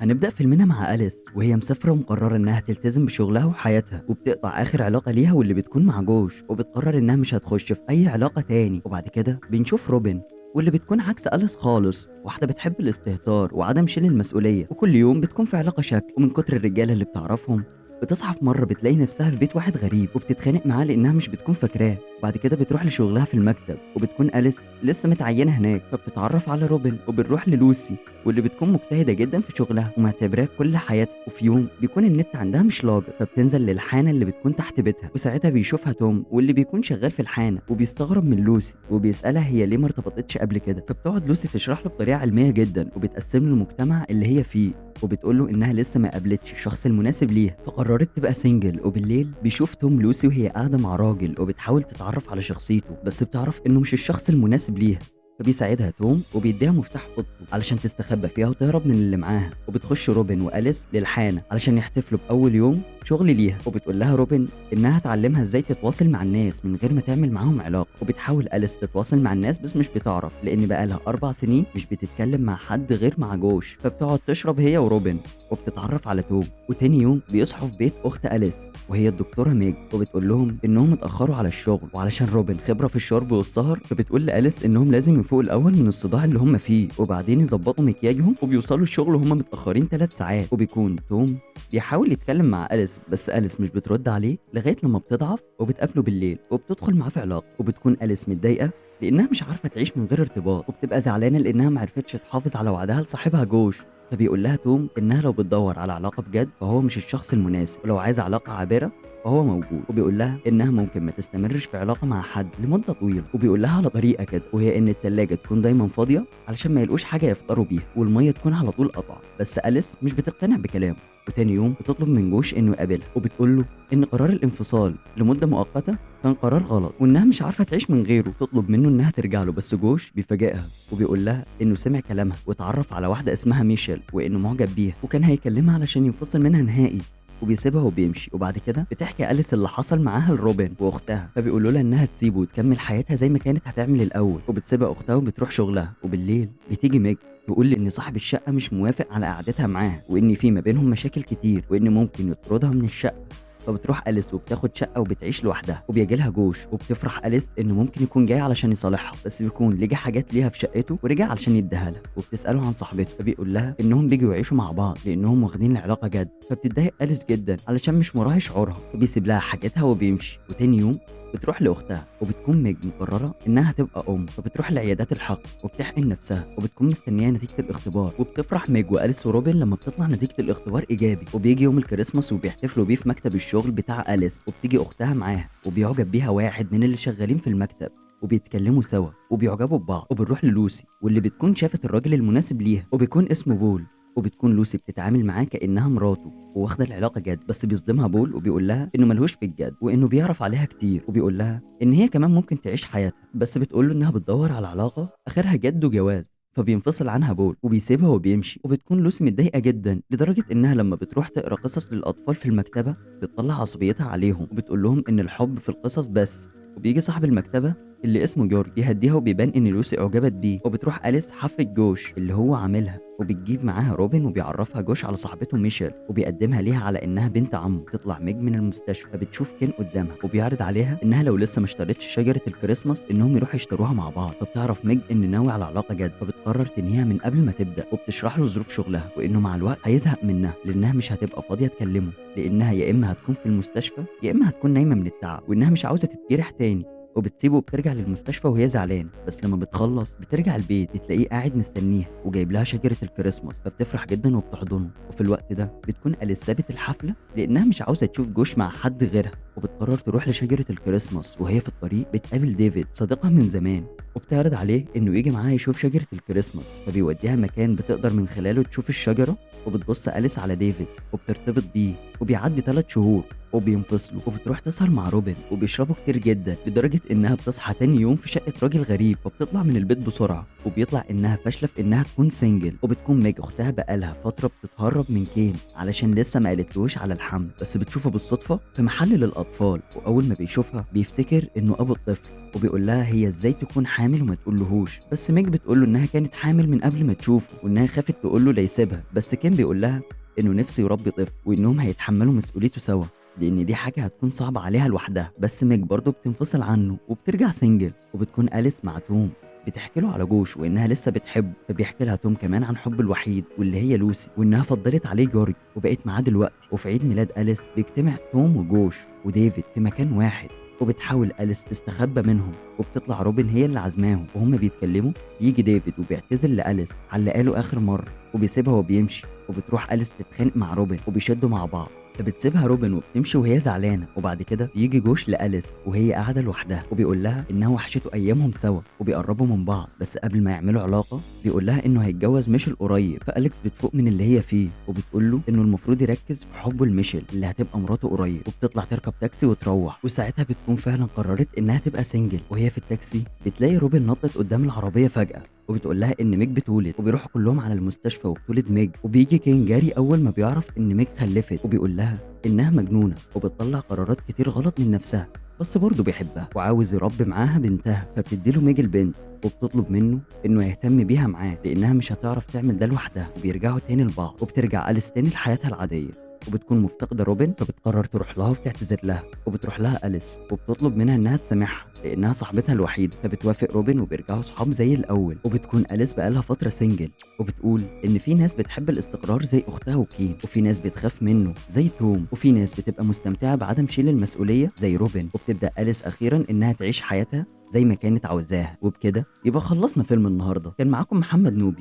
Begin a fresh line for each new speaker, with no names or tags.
هنبدأ فيلمنا مع أليس وهي مسافرة ومقررة إنها تلتزم بشغلها وحياتها، وبتقطع آخر علاقة ليها واللي بتكون مع جوش، وبتقرر إنها مش هتخش في أي علاقة تاني. وبعد كده بنشوف روبن واللي بتكون عكس أليس خالص، واحدة بتحب الاستهتار وعدم شيل المسؤولية، وكل يوم بتكون في علاقة شكل، ومن كتر الرجالة اللي بتعرفهم بتصحى في مرة بتلاقي نفسها في بيت واحد غريب وبتتخانق معاه لأنها مش بتكون فاكراه. وبعد كده بتروح لشغلها في المكتب، وبتكون أليس لسه متعينة هناك، فبتتعرف على روبن، وبنروح للوسي واللي بتكون مجتهدة جدا في شغلها ومعتبراه كل حياتها. وفي يوم بيكون النت عندها مش لاجئ، فبتنزل للحانة اللي بتكون تحت بيتها، وساعتها بيشوفها توم واللي بيكون شغال في الحانة، وبيستغرب من لوسي وبيسألها هي ليه ما ارتبطتش قبل كده. فبتقعد لوسي تشرح له بطريقة علمية جدا، وبتقسم له المجتمع اللي هي فيه، وبتقول له انها لسه ما قابلتش الشخص المناسب ليها، فقررت تبقى single. وبالليل بيشوف توم لوسي وهي قاعدة مع راجل، وبتحاول تتعرف على شخصيته، بس بتعرف انه مش الشخص المناسب ليها، فبيساعدها توم وبيديها مفتاح اوضته علشان تستخبى فيها وتهرب من اللي معاها. وبتخش روبن واليس للحانه علشان يحتفلوا باول يوم شغل ليها، وبتقول لها روبن انها تعلمها ازاي تتواصل مع الناس من غير ما تعمل معاهم علاقة. وبتحاول اليس تتواصل مع الناس بس مش بتعرف، لان بقالها 4 سنين مش بتتكلم مع حد غير مع جوش. فبتقعد تشرب هي وروبن وبتتعرف على توم. وتاني يوم بيصحوا في بيت اخت اليس وهي الدكتورة ميج، وبتقول لهم انهم اتاخروا على الشغل، وعلشان روبن خبره في الشرب والسهر فبتقول لاليس انهم لازم يفوقوا الاول من الصداع اللي هم فيه وبعدين يظبطوا مكياجهم. وبيوصلوا الشغل وهم متاخرين 3 ساعات. وبيكون توم بيحاول يتكلم مع اليس بس اليس مش بترد عليه لغاية لما بتضعف وبتقابله بالليل وبتدخل معاه في علاقة. وبتكون اليس متضايقة لانها مش عارفه تعيش من غير ارتباط، وبتبقى زعلانة لانها معرفتش تحافظ على وعدها لصاحبها جوش. فبيقول لها توم انها لو بتدور على علاقة بجد فهو مش الشخص المناسب، ولو عايز علاقة عابرة فهو موجود. وبيقول لها انها ممكن ما تستمرش في علاقة مع حد لمدة طويلة، وبيقول لها على طريقه كده، وهي ان التلاجة تكون دايما فاضية علشان ما يلقوش حاجة يفطروا بيها، والمية تكون على طول قطع. بس أليس مش بتقتنع بكلامه. وتاني يوم بتطلب من جوش انه يقابلها، وبتقول له ان قرار الانفصال لمدة مؤقتة كان قرار غلط وانها مش عارفه تعيش من غيره. تطلب منه انها ترجع له، بس جوش بيفاجئها وبيقول لها انه سمع كلامها واتعرف على واحدة اسمها ميشيل وانه معجب بيها وكان هيكلمها علشان ينفصل منها نهائي، وبيسيبها وبيمشي. وبعد كده بتحكي أليس اللي حصل معاها لروبن واختها، فبيقولوا لها انها تسيبه وتكمل حياتها زي ما كانت هتعمل الاول. وبتسيبها اختها وبتروح شغلها. وبالليل بتيجي ميج تقول ان صاحب الشقة مش موافق على قعدتها معاها، وان في ما بينهم مشاكل كتير، وان ممكن يطردها من الشقة. فبتروح أليس وبتاخد شقة وبتعيش لوحدها. وبيجي لها جوش، وبتفرح أليس إنه ممكن يكون جاي علشان يصالحها، بس بيكون لقى حاجات ليها في شقته ورجع علشان يديها لها. وبتسأله عن صاحبته، فبيقول لها إنهم بيجوا يعيشوا مع بعض لأنهم واخدين العلاقة جد. فبتتضايق أليس جدا علشان مش مراعي شعورها، فبيسيب لها حاجتها وبيمشي. وتاني يوم بتروح لأختها، وبتكون ميج مقررة إنها تبقى أم، فبتروح لعيادات الحقن وبتحقن نفسها، وبتكون مستنية نتيجة الاختبار. وبتفرح ميج وأليس وروبن لما بتطلع نتيجة الاختبار إيجابي. وبيجي يوم الكريسماس وبيحتفلوا بيه في مكتب الشغل بتاع أليس، وبتيجي أختها معاها، وبيعجب بيها واحد من اللي شغالين في المكتب، وبيتكلموا سوا وبيعجبوا ببعض. وبنروح للوسي واللي بتكون شافت الراجل المناسب ليها، وبيكون اسمه بول، وبتكون لوسي بتتعامل معاه كأنها مراته وواخده العلاقة جد. بس بيصدمها بول وبيقول لها انه ملهوش في الجد وانه بيعرف عليها كتير، وبيقول لها ان هي كمان ممكن تعيش حياتها، بس بتقول له انها بتدور على علاقة اخرها جد وجواز. فبينفصل عنها بول وبيسيبها وبيمشي. وبتكون لوسي متضايقة جدا لدرجة انها لما بتروح تقرا قصص للاطفال في المكتبة بتطلع عصبيتها عليهم، وبتقول لهم ان الحب في القصص بس. وبيجي صاحب المكتبة اللي اسمه جورج يهديها، وبيبان ان لوسي اعجبت بيه. وبتروح أليس حفلة جوش اللي هو عاملها، وبتجيب معاها روبن، وبيعرفها جوش على صاحبته ميشيل وبيقدمها ليها على انها بنت عمه. تطلع ميج من المستشفى فبتشوف كين قدامها، وبيعرض عليها انها لو لسه ما اشترتش شجرة الكريسماس انهم يروحوا يشتروها مع بعض. فبتعرف ميج ان ناوي على علاقة جد، فبتقرر تنهيها من قبل ما تبدا، وبتشرح له ظروف شغلها وانه مع الوقت هيزهق منها لانها مش هتبقى فاضية تكلمه، لانها يا اما هتكون في المستشفى يا اما هتكون نايمة من التعب، وانها مش عاوزه تتجرح تاني. وبتسيبه وبترجع للمستشفى وهي زعلانة. بس لما بتخلص بترجع البيت بتلاقيه قاعد مستنيها وجايب لها شجرة الكريسماس، فبتفرح جدا وبتحضنه. وفي الوقت ده بتكون أليس سابت الحفلة لانها مش عاوزه تشوف جوش مع حد غيرها، وبتقرر تروح لشجرة الكريسماس. وهي في الطريق بتقابل ديفيد صديقها من زمان، وبتعرض عليه انه يجي معاها يشوف شجرة الكريسماس. فبيوديها مكان بتقدر من خلاله تشوف الشجرة، وبتبص أليس على ديفيد وبترتبط بيه. وبيعدي 3 شهور وبينفصلوا، وبتروح تسهر مع روبن وبيشربوا كتير جدا لدرجة انها بتصحى تاني يوم في شقة راجل غريب. فبتطلع من البيت بسرعة، وبيطلع انها فاشلة في انها تكون single. وبتكون ميج اختها بقالها فترة بتتهرب من كين علشان لسه ما قالتلوش على الحمل، بس بتشوفه بالصدفة في محل للاطفال. الاطفال، واول ما بيشوفها بيفتكر انه ابو الطفل، وبيقول لها هي ازاي تكون حامل وما تقولهوش. بس ميج بتقول له انها كانت حامل من قبل ما تشوفه، وانها خافت تقول له ليسيبها. بس كين بيقول لها انه نفسه يربي طفل وانهم هيتحملوا مسؤوليته سوا، لان دي حاجة هتكون صعبة عليها لوحدها. بس ميج برضه بتنفصل عنه وبترجع single. وبتكون أليس مع توم بتحكي له على جوش وانها لسه بتحبه، فبيحكي لها توم كمان عن حبه الوحيد واللي هي لوسي، وانها فضلت عليه جورج وبقت معاه دلوقتي. وفي عيد ميلاد أليس بيجتمع توم وجوش وديفيد في مكان واحد، وبتحاول أليس تستخبى منهم، وبتطلع روبن هي اللي عزماهم. وهم بيتكلموا يجي ديفيد وبيعتذر لأليس على اللي قاله آخر مرة، وبيسيبها وبيمشي. وبتروح أليس تتخانق مع روبن وبيشدوا مع بعض، فبتسيبها روبن وبتمشي وهي زعلانة. وبعد كده بيجي جوش لأليس وهي قاعدة لوحدها، وبيقول لها انها وحشته ايامهم سوا وبيقربوا من بعض. بس قبل ما يعملوا علاقة بيقول لها انه هيتجوز ميشيل قريب. فأليكس بتفوق من اللي هي فيه وبتقول له انه المفروض يركز في حبه لميشيل اللي هتبقى مراته قريب. وبتطلع تركب تاكسي وتروح، وساعتها بتكون فعلا قررت انها تبقى single. وهي في التاكسي بتلاقي روبن نطت قدام العربية فجاة، وبتقول لها ان ميج بتولد، وبيروحوا كلهم على المستشفى وبتولد ميج. وبيجي كين جاري اول ما بيعرف ان ميج خلفت، وبيقول لها انها مجنونة وبتطلع قرارات كتير غلط من نفسها، بس برضه بيحبها وعاوز يربي معاها بنتها. فبتديله ميج البنت وبتطلب منه انه يهتم بيها معاه لانها مش هتعرف تعمل ده لوحدها. وبيرجعوا تاني لبعض، وبترجع أليس تاني لحياتها العادية، وبتكون مفتقده روبن، فبتقرر تروح لها وبتعتذر لها. وبتروح لها أليس وبتطلب منها انها تسامحها لانها صاحبتها الوحيدة، فبتوافق روبن وبيرجعوا صحاب زي الاول. وبتكون أليس بقالها فترة single، وبتقول ان في ناس بتحب الاستقرار زي اختها وكين، وفي ناس بتخاف منه زي توم، وفي ناس بتبقى مستمتعه بعدم شيل المسؤولية زي روبن. وبتبدا أليس اخيرا انها تعيش حياتها زي ما كانت عاوزاها. وبكده يبقى خلصنا فيلم النهارده. كان معاكم محمد نوبي.